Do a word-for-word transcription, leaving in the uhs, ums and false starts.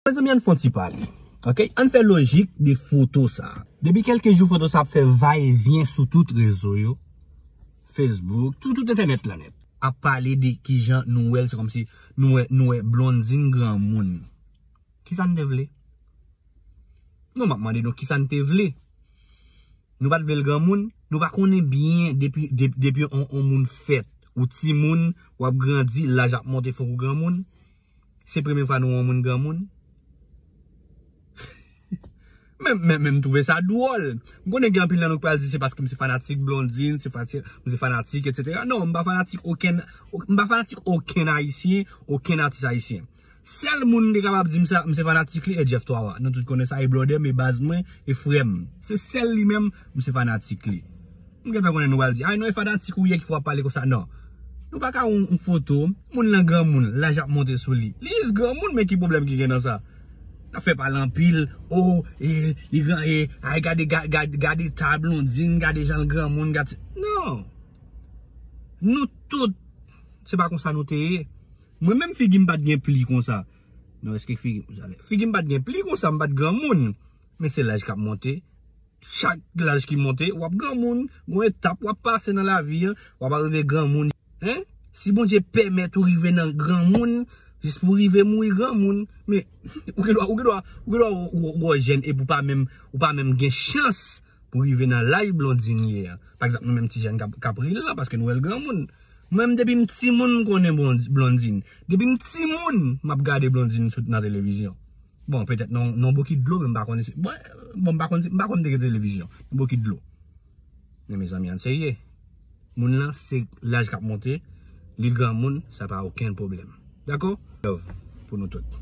Mezanmi, ann fè yon ti pale. Ok? Ann fè lojik de foto sa. Depi kèlke jou foto sa ap fè vayevyen sou tout rezo yo. Facebook, sou tout entènèt la nèt. Ap pale de kijan nou wè l, se kòmsi nou wè, nou wè Blondine granmoun. Kisa n te vle? Non, m ap mande nou kisa n te vle. Nou pa t vle l granmoun. Nou pa konnen byen depi, depi, depi on, on moun fèt. Ou timoun, w ap grandi, laj ap monte, fòk ou granmoun. Se premye fwa nou wè yon moun granmoun. Men, men, men m twouve sa dwòl. M konnen gen anpil nan nou k pral di se paske m se fanatik Blondine, se fanatik, m se fanatik, etsetera. Non, m pa fanatik okenn, m pa fanatik okenn ayisyen, okenn atis ayisyen. Sèl moun m te kapab di m sa, m se fanatik li, e Jeff Twawa. Nou tout konnen sa, e blòdè m, e baz mwen, e frè m. Se sèl li menm, m se fanatik li. M gentan konnen nou pral di, ay non, e fanatik ou ye ki fè w ap pale konsa. Non. Nou pa ka wè yon, yon foto, moun lan granmoun, laj ap monte sou li. Li jis granmoun, men ki pwoblèm ki gen nan sa? N ap fè pale anpil, o, e, li gran, e, ay gade, ga- gade, gade ta Blondine, gade jan l granmoun, gade. Non. Nou tout, se pa konsa nou te ye. Mwen menm figi m pa t gen pli konsa. Non, èske figi, figi m pa t gen pli konsa, m pa t granmoun. Men se laj k ap monte. Chak laj ki monte, w ap granmoun, gon etap w ap pase nan lavi an, w ap arive granmoun. Hein? Si Bondye pèmèt ou rive nan granmoun, jis pou rive mouri granmoun, men ou gen dwa, ou gen dwa, ou gen dwa ou, ou, ou jèn epi ou pa menm, ou pa menm gen chans pou rive nan laj Blondine ye a. Pa egzanp, nou menm ti jèn k ap, k ap ri l lan, paske nou wè l granmoun. Mwen menm depi m timoun m konnen Blond- Blondine. Depi m timoun, m ap gade Blondine sou nan televizyon. Bon, petèt nan, nan bokit dlo, men m pa konnen si, bon, bon, m pa konnen si, m pa konnen te gen televizyon. Nan bokit dlo. Men mezanmi, ann serye. Moun lan, se laj k ap monte, li granmoun, sa pa okenn pwoblèm. Dakò? Love pou nou tout.